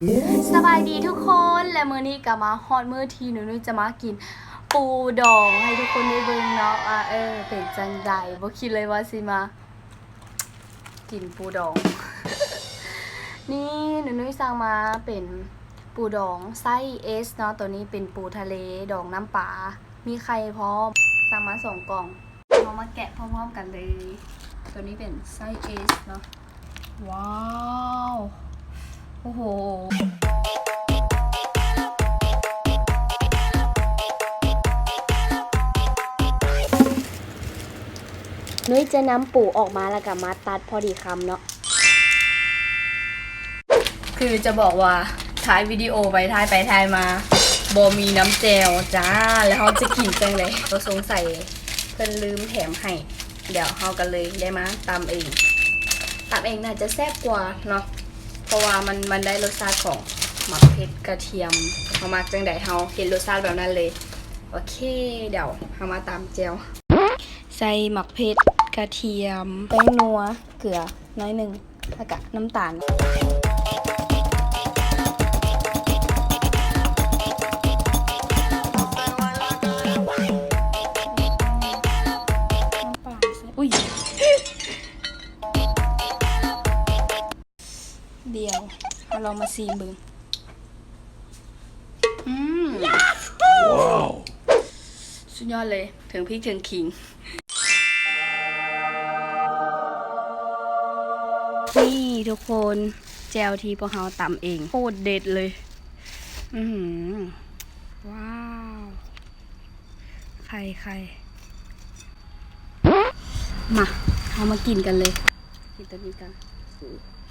ສະບາຍດີທຸກຄົນ ແລະ ມື້ນີ້ກໍມາຮອດມື້ທີ່ໜູນຸ້ຍຈະມາກິນປູດອງໃຫ້ທຸກຄົນໄດ້ເບິ່ງເນາະ ວ່າ ເອີ ເປັນຈັ່ງໃດ. ບໍ່ຄິດເລີຍວ່າຊິມາກິນປູດອງ. ນີ້ໜູນຸ້ຍສັ່ງມາເປັນປູດອງໄຊເອສເນາະ, ໂຕນີ້ເປັນປູທະເລດອງນ້ຳປາ ມີໄຂ່ພ້ອມ. ສັ່ງມາສອງກ່ອງ. ເຮົາມາແກະພ້ອມໆກັນເລີຍ. ໂຕນີ້ເປັນໄຊເອສເນາະ. ວ້າວ ໂອ້ໂຫ. ນຸ້ຍຈະນຳປູອອກມາ ແລ້ວກໍມາຕັດພໍດີຄຳເນາະ. ຄືຈະບອກວ່າຖ່າຍວິດີໂອໄປ ຖ່າຍໄປຖ່າຍມາ ບໍ່ມີນ້ຳແຈ່ວຈ້າ. ແລ້ວເຮົາຈະກິນຈັ່ງໃດ? ເຮົາສົງໄສເພິ່ນລືມແຖມໃຫ້. ດຽວເຮົາກໍເລີຍໄດ້ມາຕຳເອງ. ຕຳເອງໜ້າຈະແຊບກວ່າເນາະ ເພາະວ່າມັນ ມັນໄດ້ລົດຊາດຂອງໝາກເຜັດກະທຽມ. ເຮົາມັກຈັ່ງໃດ ເຮົາເຮັດລົດຊາດແບບນັ້ນເລີຍ. ໂອເຄ ດຽວເຮົາມາຕຳແຈ່ວ. ໃສ່ໝາກເຜັດ ກະທຽມ ແປ້ງນົວ ເກືອໜ້ອຍໜຶ່ງ ແລ້ວກະນ້ຳຕານ. ນ້ຳປາໃສ່ ອຸ້ຍ ດຽວເຮົາລອງມາຊີມເບິ່ງ. ອືມ ວ້າວ ສຸດຍອດເລີຍ ເຖິງພິກເຖິງຂີງ. ນີ້ທຸກຄົນ ແຈ່ວທີ່ພວກເຮົາຕຳເອງ ໂຄດເດັດເລີຍ. ອື ວ້າວ ໄຂ່ ໄຂ່. ມາ ເຮົາມາກິນກັນເລີຍ. ກິນໂຕນີ້ກ່ອນ.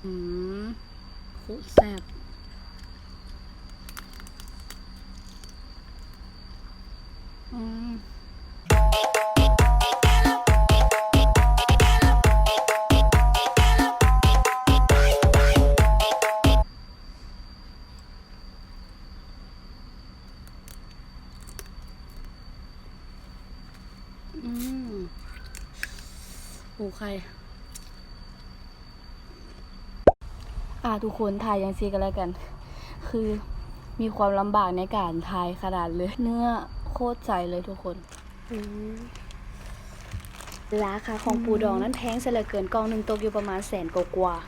ອືມ ໂຄດແຊບ. ອືມ ອືມ ໂອເຄ. ອ່າ ທຸກຄົນ ຖ່າຍຈັ່ງຊີ້ກໍແລ້ວກັນ ຄືມີຄວາມລຳບາກໃນການຖ່າຍຂະໜາດເລີຍ. ເນື້ອໂຄດໃສເລີຍທຸກຄົນ. ອືມ ລາຄາຂອງປູດອງນັ້ນແພງຊະເຫຼືອເກີນ, ກ່ອງໜຶ່ງຕົກຢູ່ປະມານແສນກວ່າໆ.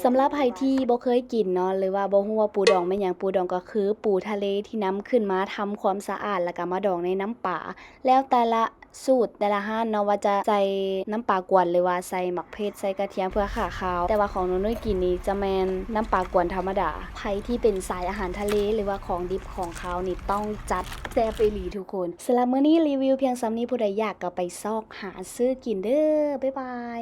ສຳລັບໃຜທີ່ບໍ່ເຄີຍກິນເນາະ ຫຼືວ່າບໍ່ຮູ້ວ່າປູດອງແມ່ນຫຍັງ, ປູດອງກໍຄືປູທະເລທີ່ນຳຂຶ້ນມາທຳຄວາມສະອາດ ແລ້ວກໍມາດອງໃນນ້ຳປາ. ແລ້ວແຕ່ລະສູດ ແຕ່ລະຮ້ານເນາະ ວ່າຈະໃສ່ນ້ຳປາກວນ ຫຼືວ່າໃສ່ໝາກເຜັດ ໃສ່ກະທຽມເພື່ອຂ້າຄາວ, ແຕ່ວ່າຂອງໜູນຸ້ຍກິນນີ້ຈະແມ່ນນ້ຳປາກວນທຳມະດາ. ໃຜທີ່ເປັນສາຍອາຫານທະເລ ຫຼືວ່າຂອງດິບຂອງຄາວນີ້ຕ້ອງຈັດ, ແຊບອີ່ຫຼີທຸກຄົນ. ສຳລັບມື້ນີ້ຣີວິວພຽງສ່ຳນີ້, ຜູ້ໃດຢາກກໍໄປຊອກຫາຊື້ກິນເດີ້. ບາຍບາຍ.